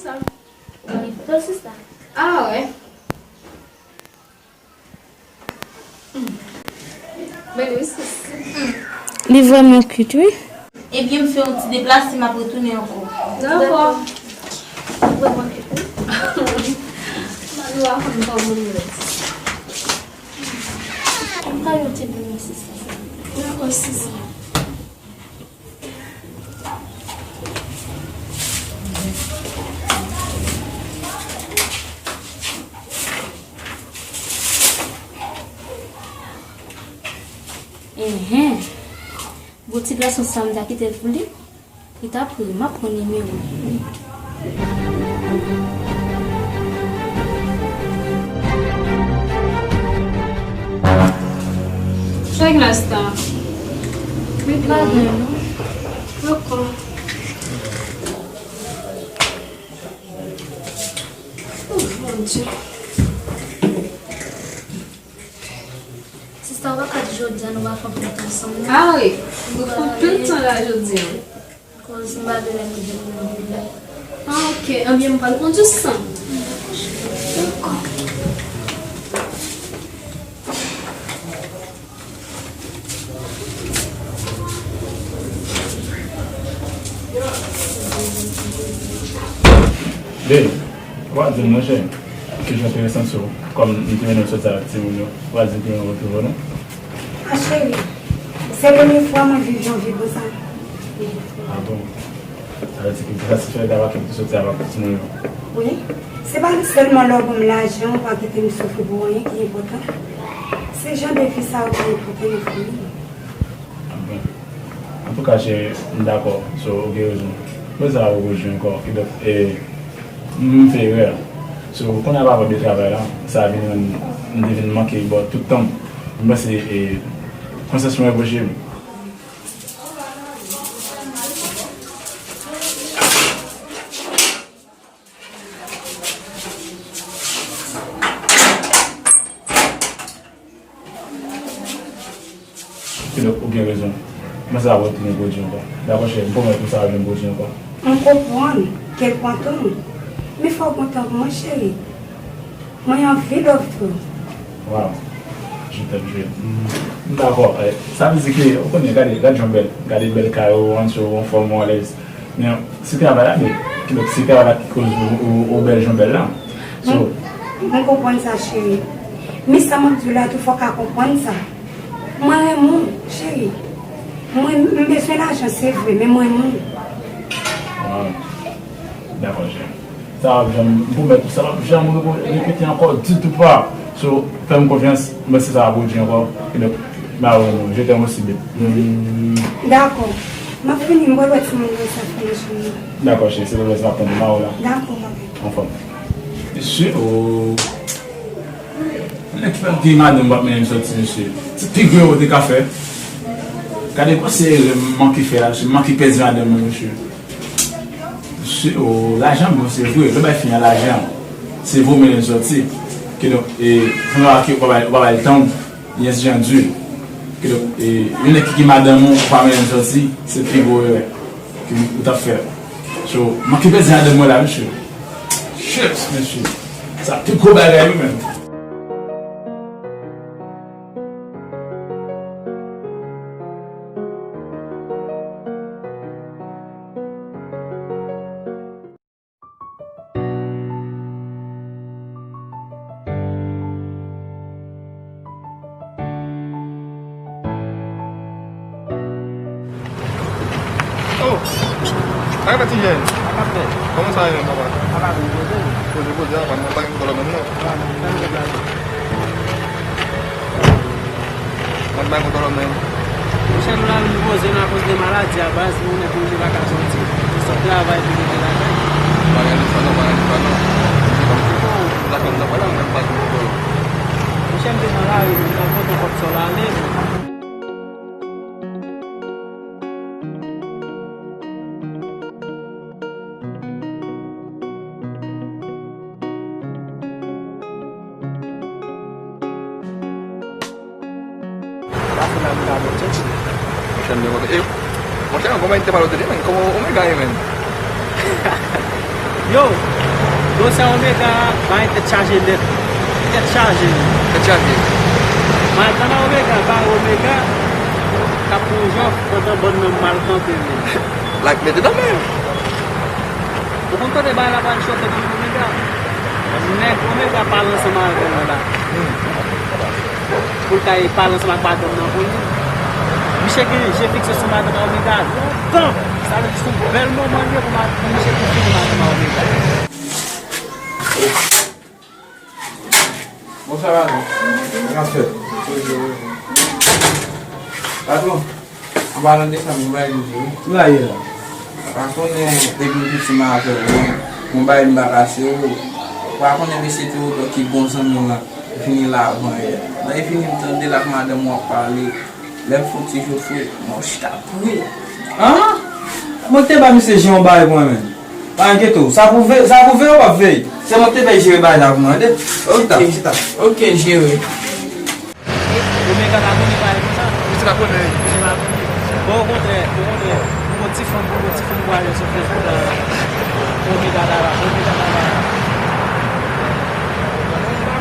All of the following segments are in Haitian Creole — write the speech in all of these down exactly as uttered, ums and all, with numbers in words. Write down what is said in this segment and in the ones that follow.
Ou pa gen foto, sista? Ah, wè. Men wi, sis. Li vrèman cute, wi. Ebyen, m fè yon ti deplase, m ap retounen ankò. Dakò. Ou vrèman cute, wi. Mwen pa konn kòman moun yo rete. M pral yon ti bouyon, sista. Dakò, sista. Enhen. Bon ti gason sa m ta kite l pou li. Li t ap ri, m ap pran nimewo l. Sa glas la. Li pa gen non. Poko. Oh, mon Dieu. Sista, ou pa ka di jodi a nou pa fè pwent ansanm, non? Ah wi, nou fout tout tan la jodi a. Koz m pa vle lè m vin nan vila. Ah, ok. Anbyen, m pral pran jis sa. Dakò. Babe, w a di m, monchè, kijan w te ressenti w, kòm m te mennen w soti avèk timoun yo, w a di m kijan w retwouve w, non? Ah, cheri, se premye fwa mwen viv jan viv konsa. Ah bon? Sa vle di ke w te satisfè dapre ke w te soti avèk timoun yo? Wi. Se pa sèlman lè w ban m lajan, ou pa kite m soufri pou anyen ki enpòtan. Se jan de vi sa yo ki enpòtan nan fanmi. Ah bon. Antouka, cheri, m dakò. So, ou gen rezon. Mwen sa ou jwenn ankò. Kidonk, e, m fè erè. So, kounye a pa pwòp de travay la, sa vin rann m te vin manke bò tout tan m. M panse, e, konsyans mwen reproche m. Kidonk, ou gen rezon. Mwen sa ap retounen pwodui ankò. Dakò, cheri, m pwomèt ou sa ap vin pwodui ankò. M konprann ke l pran tan l. Men fò w pran tan pou mwen, cheri. Mwen anvi love tou. Wow. Je t'aime, je. M, m dakò. Eh, sa vle di ke, ou konnen, gade, gade jan bèl, gade bèl kay ou, ann sou, anfòm, ou alèz. Men, se travay la, men, kidonk, se travay la ki koz ou, ou, ou bèl jan bèl la. So, mwen, mwen konprann sa, cheri. Men sa m ap di w la tou, fò w ka konprann sa. Mwen renmen w, cheri. Mwen, m bezwen lajan, se vre, men mwen renmen w. Wow. Dakò, cheri. Sa p ap janm, m pwomèt ou, sa p ap janm repo-, repete ankò ditou, pa. So, fè m konfyans, mwen se sa ap pwodui ankò. Kidonk, m a wè nou. Je t'aime aussi, babe. Mm. Dakò. M ap vini, m pral wè timoun yo sa fè machin nan. Dakò, cheri, se lè sa m ap tande, m a wè w la. Dakò, papi. Anfòm. Mesye, oh. Nèg ki p ap gen madanm p ap mennen l soti, mesye. Se pi gwo erè w te ka fè. Gade, panse erè m manke fè a, mesye. M manke pèdi madanm mwen, mesye. Mesye, oh, lajan bon, se vre. Lè bay fini a lajan, se vre w mennen l soti. Kidonk, e, fò w pa, ou pa bay, ou pa bay l tan w, li enstijandye. Kidonk, e, yon nèg ki gen madanm ou, ou pa mennen l soti, se pi gwo erè ke ou t ap fè. So, manke pèdi madanm mwen la, mesye. Shit, mesye. Sa pi gwo bagay, wi, menm. Oh! Sa ka fè ti jèn? Sa ka fè? Kòman sa ye menm, papa? Sa va byen, poze w. Poze, poze, apa, mwen pa gen foto lò menm, non. Sa va, sa va, sa va. Mwen pa gen foto lò menm. Monchè, nou la, nou poze nou akoz de maladi a baz, nou konnen pou nou te pa ka soti. Se sot travay pou nou te lakay. Pa gen lefò non, pa gen lefò non. Bon. Zafè m nan pa la, mwen pa gen foto lò. Monchè, m te nan lari, m nan poto kòb sòl ale. Monchè, m te kontan. E, monchè, kòman te pale w te di, men? Kòman ou men gaye, men? Yo, Dosye Omega bay tèt chaje nèt. Tèt chaje. Tèt chaje. Malkanta Omega bay Omega k ap pran jòf pandan bann nan mal kanpe menm. L ap mete nan men. Ou konn kote bagay la pral choke pou Omega? Nèg Omega pale ansanm avè l la. Pou l ta pale ansanm ak madanm nan pou li. Misye gen je fikse sou madanm Omega lontan. Sa vle di se yon bèl moman li ye pou ma- pou misye pou fini madanm Omega. Bonswa, patwon. Sa k ap fèt? Patwon, anba nan desanm, mwen bay nou di wi. Ki bagay la? Pa konnen depi m piti m avè w, mwen bay m pa kase w. Pa konnen mesye Teodò ki bon zanmi w lan, vini la avan yè. Lè l vini m tande l ak madanm w ap pale. Lè m fè yon ti jofre, mwen chita pou li. An? Mwen te ba misye je yon bagay pou mwen menm. Pa enkyete w, sa pou veye, sa pou veye, w ap veye. Se mwen ki te bay jere bagay la pou mwen, tande? Chita, chita. Ok, jere. Omega pa konnen bagay konsa. Misye pa konnen. Misye pa konnen. Bon, okontrè, okontrè, pou yon ti fanm, pou yon ti fanm pou ale sou Facebook la, Omega ta la, Omega ta la.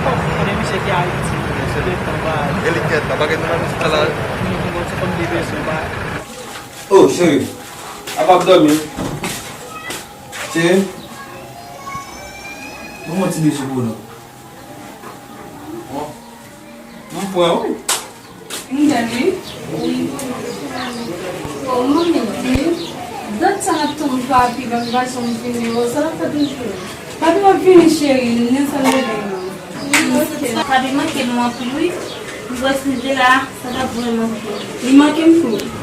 Konnen misye ki Ayiti, misye gentan pa. E li kèt la, pa gen nan misye la. Yon ti fanm de bezwen, ba. Oh, cheri, a p ap dòmi. Cheri, ban m yon ti bèje pou nou. Bon. M pran wi. M bèl wi. Wi. Oh, manmi di, dat sa n ap tann papi, ban m pa janm vini, oh, sa l ap fè toujou. Papi m ap vini, cheri, men sa m te gen nan. Ok. Papi manke nou anpil wi. M wè si l te la, sa t ap vrèman byen. Li manke m tou.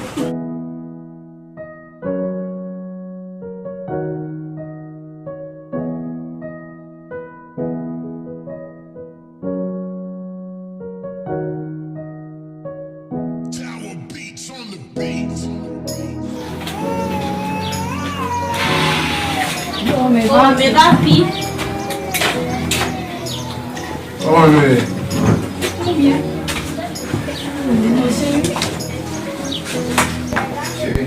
Bon, men papi. Kòman nou ye? Mwen byen. Mwen byen, cheri. Cheri.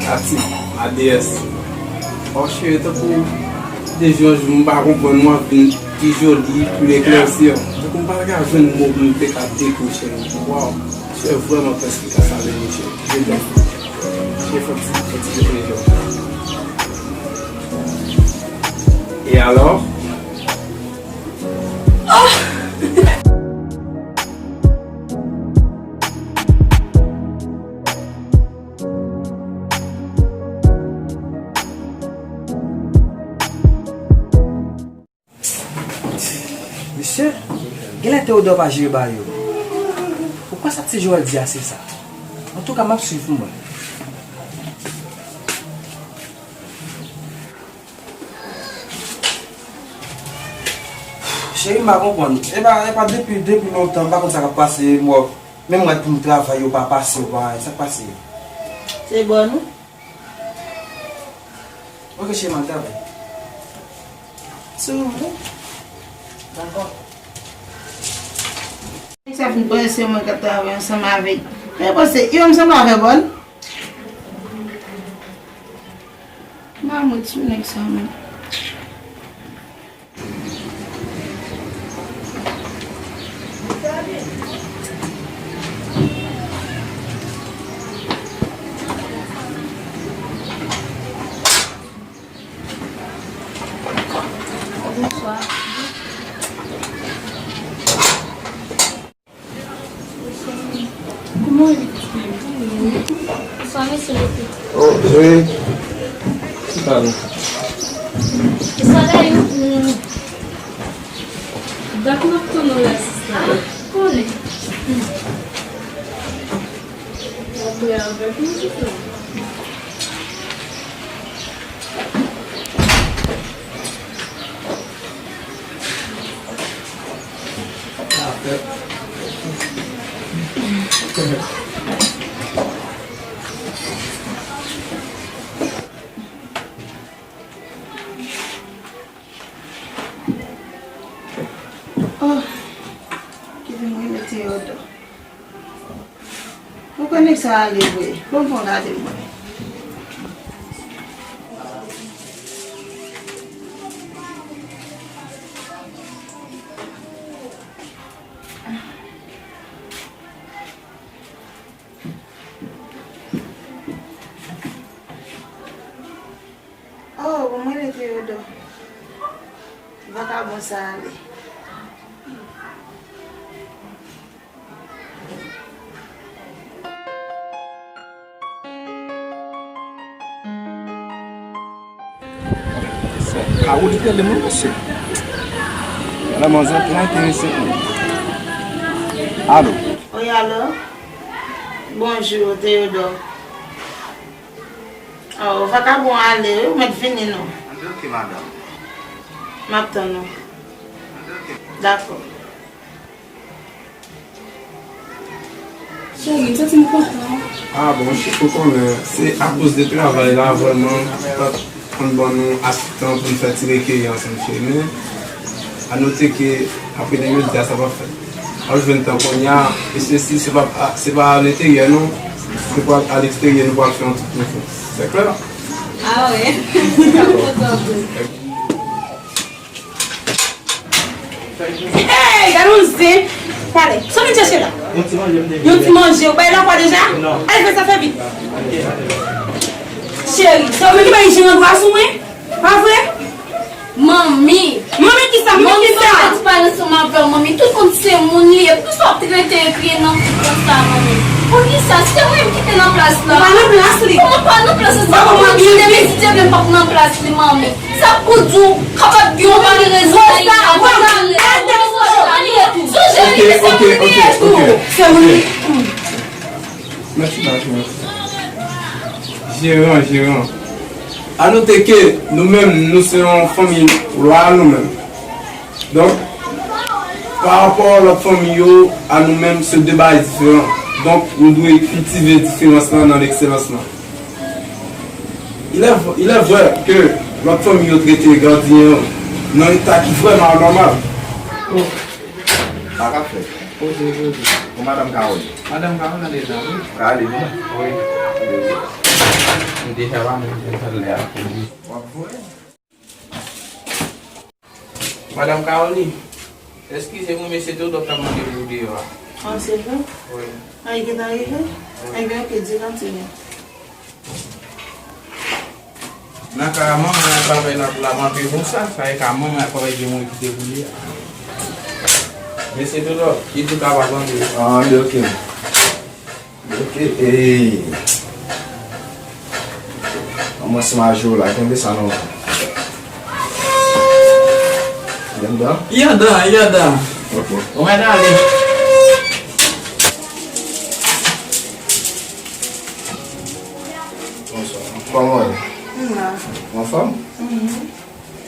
Tati, ma déesse. Oh, cheri, tankou de jou an jou, m pa konprann, ou ap vin pi joli, pi eklèsi. Tankou m pa t ka jwenn mo pou m te ka dekri w, cheri. Waw, tu es vraiment perspicace à mes yeux, cheri. Je t'aime. Cheri, fè ti, fè ti joli jòb. Et alors? Mesye, genlè Teodò pa jere bagay yo. Ou kwè sa ti Joel di a se sa? Antouka, m ap swiv pou m wè. Cheri, m pa konprann. E pa, e pa depi, depi lontan, m pa konn sa k ap pase, m wè, menm rad pou m travay yo pa pase, yo pa, sa k pase? Se bòn ou? Ok, cheri, m al travay. Si w vle. Dakò. Nèg sa fin panse se mwen k ap travay ansanm avèk. Men panse, yo m sanble avè bòn. Mamit sou nèg sa menm. Bonswa. Kòman w ye, pitit fi m? Bonswa, mesye, mesye. Oh, Zoe. Ki pa nou? Sa dayou. Dat m ap tann ou la, sista. Ah, konnen. W ap lè avèk nou, sista. Oh, kite mwen mete yo do. Ou konnen sa ale vre. Bon, bon, gade mwen. Vakabon sa ale. Sa ka woule tèlè mwen mesye. Ala manzè trant e senk minit. Alo. Wi, alo. Bonjou, Teyodò. Oh, vakabon ale wi, ou mèt vini non. Anben, ok, madanm. M ap tann ou. Anben, ok. Dakò. Cheri, m santi m kontan. Ah bon, cheri, ou konnen, se akoz de travay la, vrèman, m pa t konn ban nou ase tan pou n fè ti rekeri ansanm, cheri. Men, a note ke apre de jodi a, sa p ap fèt. W ap jwenn tan kounye a, e sesi, se pa, se pa alenteryè, non. Se pa alenteryè, nou pral fè yon ti pwofon. Se klè? Ah wi. Dakò. Hey, gade yon zen. Pale. Sa w vin chèche la? Yon ti manje m te vin. Yon ti manje. Ou bay lafwa deja? Non. Ale fè sa, fè vit. Cheri, se ou menm ki bay jiran dwa sou mwen? Pa vre? Manmi. Manmi kisa? Manmi kisa? Manmi, pa fè ti pale ansanm avè w, manmi. Tout kont se moun li ye. Poukisa w ap trete kriye nan fout konsa, manmi? Poukisa? Se mwen menm ki te nan plas la. Ou pa nan plas li. Kòman pa nan plas li? Sa kòman ki te vin di Dye vle m p ap nan plas li, manmi? Sa pou di w kapab gen yon mari rezon la, ou pa nan rezon la. Sonje li se moun li ye tou. Se moun li. Mèsi, mèsi, mèsi. Jeran, jeran. A note ke nou menm, nou se yon fanmi lwayal nou menm. Donk, pa rapò lòt fanmi yo, a nou menm, se de bagay diferan. Donk, nou dwe kiltive diferans lan nan lekselans lan. Il est, il est vrai ke lòt fanmi yo trete gadyen yo nan eta ki vrèman anòmal. Sa ka fèt. Poze, poze. Bon, madanm Carole. Madanm Carole nan deja, wi. Prale, non? Wi. M deja pa menm fè l lè a pou li. W ap voye? Madanm Carole, eskize mwen, men se Teodò k ap mande pou ou deyò a. Ah, se vre? Wi. Ah, li gentan rive? Wi. Ebyen, ok, di l antre. Nan ka a manman an travay nan la manke konsa, sa e ka manman an travay gen mwen kite pou li a. Mesye Teodò, ki tou ka pa tande. Ah, anben, ok. Ok, e. Manman se maje w la, kenbe sa non. Li anndan? Li anndan, li anndan. Ok. Ou mèt ale. Bonswa. Kòman w ye? M la. Anfòm? Mhm.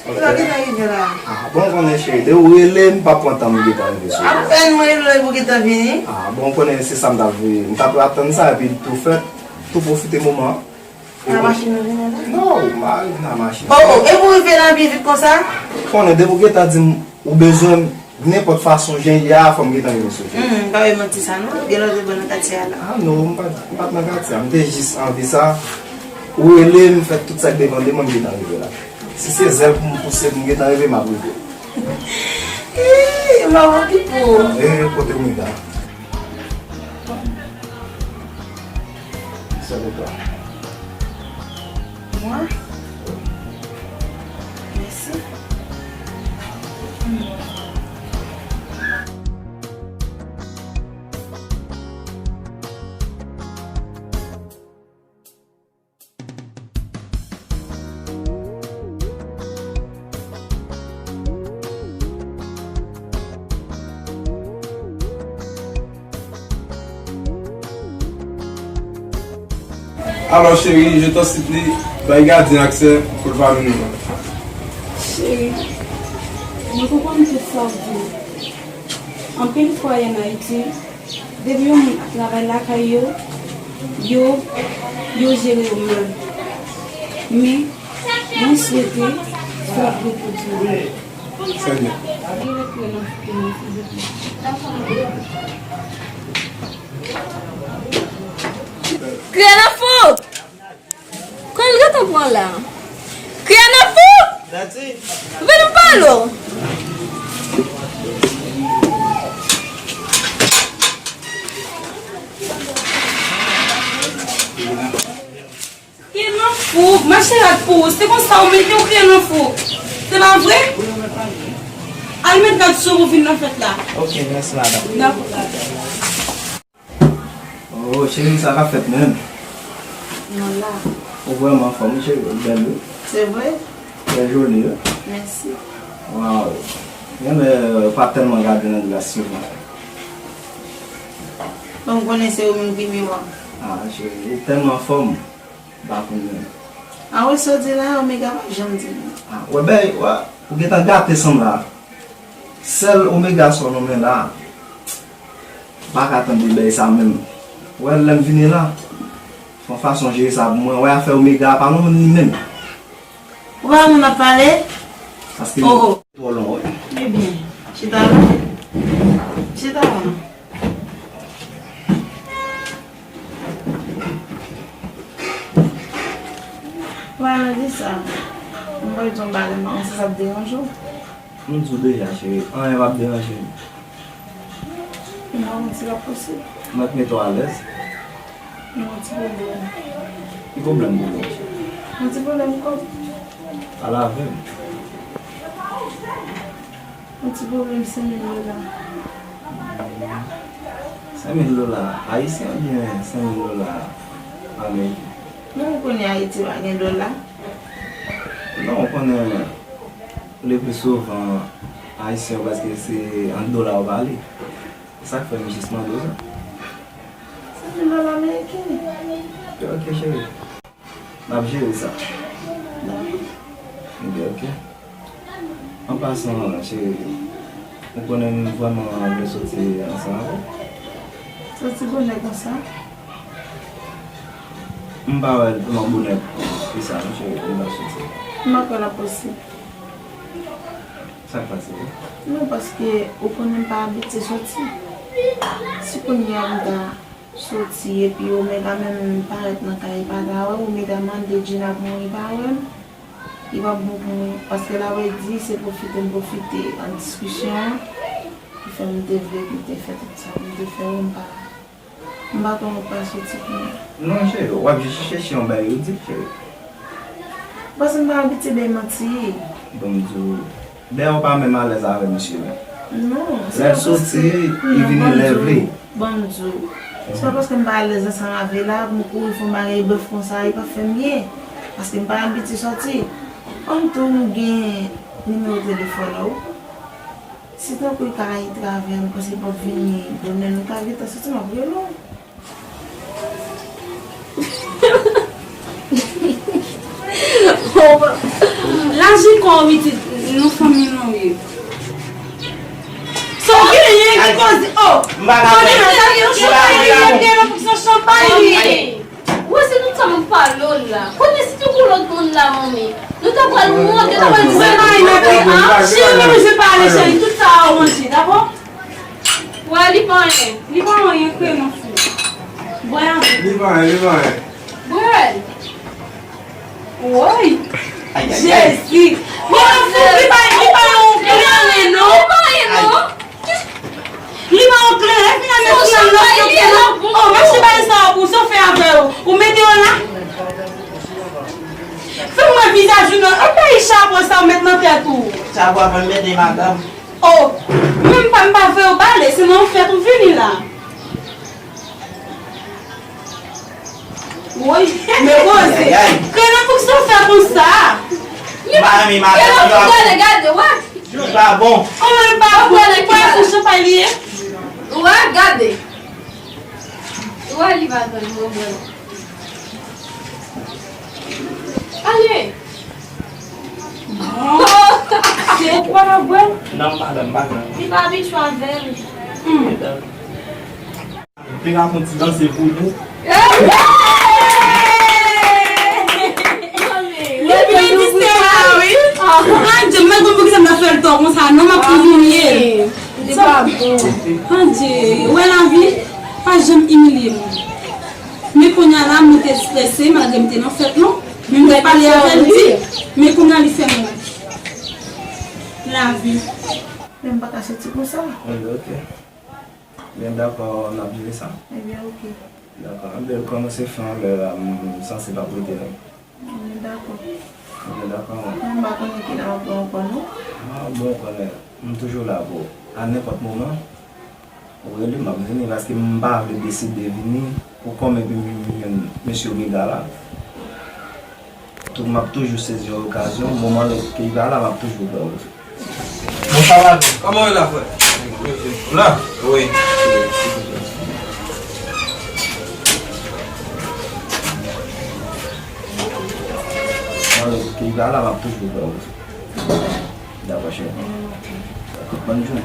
Ok. Ou la gentan rive la? Ah, bon, konnen cheri, depi ou rele, m pa pran tan m gentan rive sou ou. Apèn mwen rele pou gentan vini. Ah, bon, konnen se sa m t ap vle. M t ap atann sa, epi l tou fèt, tou pwofite moman an. Nan machin ou vini la? Non, m pa rive nan machin. Oh, oh, e pou rive la pi vit konsa? Konnen, depi ou gentan di m ou bezwen m, nenpòt fason, jan l ye a, fò m gentan rive sou ou. Hmm, pa bay manti sa non, gen lè w te bon nan katye a la. Ah non, m pa, m pa t nan katye a, m te jis anvi sa. Ou rele m, fè tout sa k depann de mwen, m gentan rive la. Si se zèl pou m pouse pou m gentan rive, m ap rive. Ih, m ap okipe w. E kote m ye la? Sèl ou twa. Mwen? Mèsi. Alors, chérie, je t'en supplie, bay gadyen aksè pou l pa mennen mwen. Cheri, mwen konprann tout sa w di. Anpil fwa, ann Ayiti, depi yon moun ap travay lakay yo, yo, yo jere yo mal. Men, mwen swete sa ap repwodui. Trè byen. Kriye nan fou! Kòman l gentan pran la? Kriye nan fou! Vin m pale w! Kriye nan fou, mache rad pou ou. Se konsa ou mete w kriye nan fou. Se pa vre? Sou ou vin nan fèt la. Ok, mèsi, madanm. Dakò, dakò. Oh, cheri, sa k ap fèt menm? Mwen la. Ou vrèman anfòm, wi, cheri, ou bèl, wi. Se vre? Trè joli, wi. Mèsi. Waw. Genlè, ou pa tèlman gade nan glas souvan. Bon, m konnen se ou menm ki miwa. Ah, cheri, ou tèlman anfòm. M pa konn menm. Ah, wè sa w di la, Omega pa janm di m. Ah, wè, bèy, wè, ou gentan gate san m la. Sèl Omega sa w nonmen la. M pa ka tande bèy sa menm. Wè, lè m vini la, fè yon fason jere sa pou mwen. Wè, afè Omega a pa yon moun li menm. Ou pa moun ap pale? Paske li twò long, wi. Ebyen, chita la. Chita la. Wè, nan di sa. Mwen pa di yon bagay, mwen se sa ap deranje w. M di w deja, cheri, anyen p ap deranje m. Non, m di l ap posib. Mwen k mete w alèz. Yon ti pwoblèm. Ki pwoblèm pou ou? Yon ti pwoblèm kòb. Pale avè m. Yon ti pwoblèm senk mil dola. Senk mil dola ayisyen oubyen senk mil dola ameriken? Non, ou konnen Ayiti pa gen dola. Non, ou konnen le pli souvan ayisyen yo prèske se an dola yo pale. Se sa k fè m jis mande w sa. Senk mil dola ameriken. Ok, cheri. N ap jere sa. Dakò. Ebyen, ok. An pasan, cheri, ou konnen m vrèman vle soti ansanm avè w. Soti bonè konsa? M pa wè nan bonè konsa, non, cheri, pou m ta soti. M pa kwè l ap posib. Sa k pase? Non, paske ou konnen m pa abitye soti. Si kounye a m ta soti epi Omega menm parèt nan kay, li pa ta wè m, Omega mande Gina pou mwen, li pa wè m, li p ap bon pou mwen. Paske l ap di se pwofite m pwofite an diskisyon an ki fè m te vle pou m te fè tout sa pou m te fè yo, m pa M pa konn ou pa soti kounye a. Non, cheri, w ap jis chèche yon bagay ou di, cheri. Paske m pa abitye bay manti. Ban m di w, dayè w pa menm alèz avè misye menm. Non, se pa paske. Lè l soti, li vini lè l vle. Ban m di w. Se pa paske m pa alèz ansanm avè l la, pou m kouri fè yon bagay bèf konsa, li p ap fè m byen. Paske m pa abitye soti. Kòm tou nou gen nimewo telefòn ou. Si tankou l ka antre avè m, paske l p ap vini bonè, nou ka gentan soti, m ap rele w. Lajan kon pitit, nou fanmi nou ye. Sa w genyen ki koze, oh! Konnen nan sa gen yon chanpay li ye, gen nan pou se chanpay li ye. Wè, se tout sa m ap pale w la. Konnen si te gon lòt moun la, manmi, nou ta pral wont, yo ta pral di se mari mwen, a? Cheri, mwen bezwen pale, cheri. Tout sa a w manje, dakò? Wè, li pa anyen. Li pa anyen, kreye non, fi. Bwè anpil. Li pa anyen, li pa anyen. Bwè. Woy. Jezi. Mwen fou, li pa, li pa yon kleren, non. Li pa anyen, non. Li pa yon kleren, epi nan men sou nan lòt yo, non. Oh, mache bay sa pou sa w fè avè yo. Ou mete yo la. Fè m wè vizaj ou non. Anpayi chapo sa w met nan tèt ou. Chapo a pa mete madanm. Oh, menm pa m pa vle w pale, se nan yon fèt ou vini la. Woy, men koze. Ayayay. Kè nan pou sa w fè konsa. Li pa renmen madanm li. Gade, gade, wè. Li pa bon. Kòman li pa bon? Ou kwè se chanpay li ye? Wè, gade. Wè, li pa bon, mwen bwè. Ale. Se ou k pa nan bwè? Non, madanm, pa nan. Li pa abitye avè l. Hmm. Te ka fè yon ti danse pou nou. Depi lendi se la, wi. Adye, m pa konn poukisa m ta fè l tò konsa, non, m ap imilye l. Li pa bon. Adye, wè lavi, pa janm imilye moun. Men kounye a la, mwen te strese, malgre m te nan fèt, non. Men m te pale avè l, di, men kounye a li fè m wont. Lavi. Men m pa ka soti konsa. Ebyen, ok. Ebyen, dakò, n ap jere sa. Ebyen, ok. Dakò. Ebyen, kòman se fè anlè a, m sanse p ap rete, non? Ebyen, dakò. Ebyen, dakò. Mwen pa konnen kilè m ap wè w ankò, non. Ah, bon, konnen, m toujou la pou ou. A nenpòt moman, ou rele m, m ap vini, paske m pa vle deside vini pou kòm epi m jwenn mesye Omega la. Tou, m ap toujou sezi yon okazyon, moman lè ke li pa la, m ap toujou pran ou. Bon, sa va, kòman w ye la, frè? La? Wi. Moman lè ke li pa la, m ap toujou pran ou. Dakò, cheri. Bòn jounen.